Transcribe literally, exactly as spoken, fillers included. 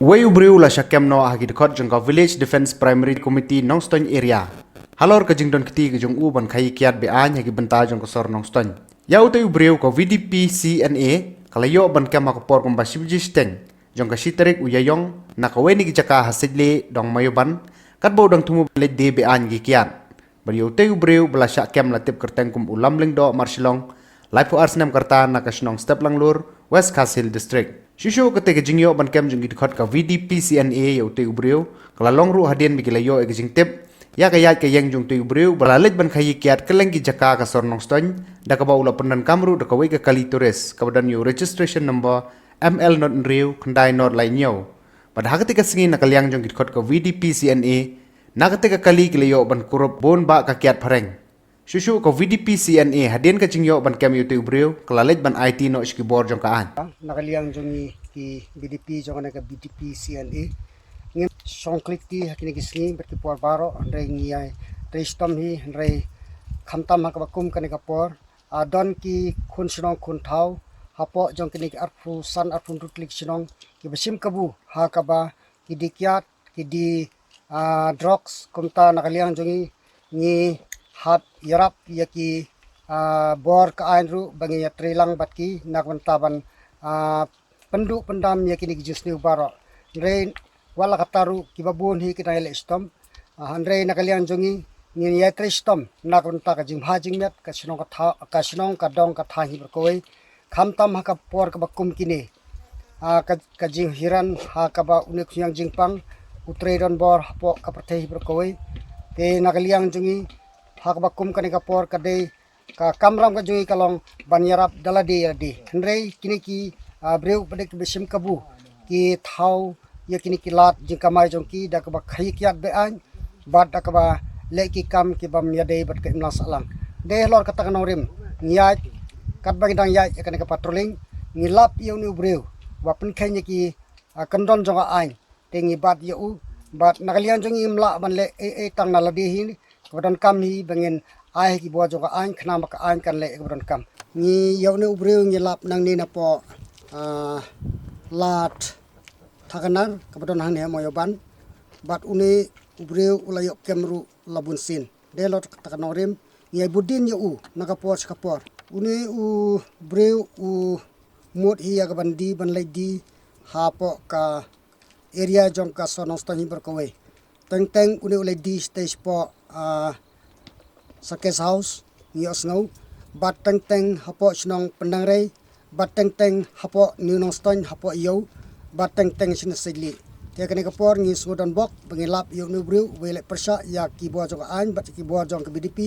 Uwei u briew u la shah kem noh ha ki dkhot jong ka Village Defence Primary Committee Nongstoiñ Area halor ka jingdon kti ka jong u ban khaii kiad be-aiñ ha ki bynta jong ka sor Nongstoiñ. Ïa utei u briew ka V D P C N A ka la ïoh ban kem ha ka por kumba shi baje shiteng jong ka shi tarik u Ïaïong na kawei na ki jaka ha Sitlie, Dong Maïaban, katba u dang thmu ban leit die be-aiñ ki kiad. Bad ïa utei u briew ba la shah kem la tip kyrteng kum u Lamlyngdoh Marshillong, laiphew ar snem ka rta, na ka shnong Step Langlur, West Khasi Hills District. Shuh shuh katei ka jingïoh ban kem jong ki dkhot ka V D P C N A ïa utei u briew ka la long ruh hadien ba ki la ïoh ïa ka jingtip ïa ka ïaid ka ïeng jong utei u briew ba la leit ban khaii kiad kylleng ki jaka ka sor Nongstoiñ, da kaba u la pyndonkam ruh da kawei ka kali tourist kaba don ïa u registration number M L not hynriew khyndai not lai hynñiew. Bad ha katei ka sngi, na ka liang jong ki dkhot ka V D P C N A, na katei ka kali ki la ïoh ban kurup bun bah ka kiad phareng. Shuh shuh ka V D P C N A, hadien ka jingïoh ban kem ïa utei u briew, ka la leit ban aiti noh sha ki bor jong ka aiñ. Na ka liang jong ngi ki V D P jong kane ka V D P C N A, ngim shong klik kti ha kine ki sngi bad ki por baroh, hynrei ngi ïai trei shitom hi, hynrei khamtam ha kaba kum kane ka por, ah, don ki khun shnong khun thaw hapoh jong kine ki arphew san arphew hynriew tylli ki shnong kiba shim kabu ha kaba ki die kiad, ki die, ah, drugs. Kumta na ka liang jong ngi, ngi hap ïarap ïa ki, ah, bor ka aiñ ruh ba ngin ïatrei lang bad ki na ka bynta ban, ah, pynduh pyndam ïa kine ki jingsniew baroh. Hynrei wat la katta ruh kiba bun hi ki dang ïaleh shitom. Ah, hynrei na ka liang jong ngi, ngin ïatrei shitom na ka bynta ka jingbha jingmiat ka shnong ka tha-, ka shnong ka dong ka thaiñ hi baroh kawei. Khamtam ha ka por kaba kum kine, ah, ka, ka jinghiar ha kaba une u khñiang jingpang u trei donbor hapoh ka pyrthei hi baroh kawei. Te na ka liang jong ngi, ha kaba kum kane ka por, ka dei ka kamram ka jong ngi ka long ban ïarap da lade ïa lade. Hynrei kine ki, ah, briew ba dei kiba shim kabu, ki thaw ïa kine ki lad jingkamai jong ki da kaba khaii kiad be-aiñ bad da kaba leh ki kam ki bym ïadei bad ka imlang sahlang. Dei halor kata ka nongrim ngi ïaid, katba ngi dang ïaid ïa kane ka patrolling, ngi lap ïa une u briew ba pynkheiñ ïa ki, ah, kyndon jong ka aiñ. Te ngi bat ïa u, bad na ka liang jong ngi ngim lah ban leh ei ei tang na lade hi, kaba donkam hi ba ngin ai ha ki bor jong ka aiñ, khnang ba ka aiñ kan leh ïa kaba donkam. Ngi, ïa une u briew ngi lap nangne napoh, ah, Lad Thakanar kaba don hangne ha Maïaban. Bad une u briew u la ïoh kem ruh la bun sien. Dei halor kata ka nongrim ngi ïai bud dien ïa u na ka por sha ka por. Une u briew u mut hi ïa ka ban die, ban leit die hapoh ka area jong ka shnong Nongstoiñ hi baroh kawei. Teng teng une u leit die shatei shapoh, ah, Circus House, ngi ïohsngew, bad teng teng hapoh shnong Pyndengrei, bad teng teng hapoh New Nongstoiñ, hapoh Ïew, bad teng teng shane Sitlie. Te kane ka por ngi sngew donbok ba ngi lap ïa une u briew uba ïaleh pyrshah ïa ki bor jong ka aiñ bad ïa ki bor jong ka V D P.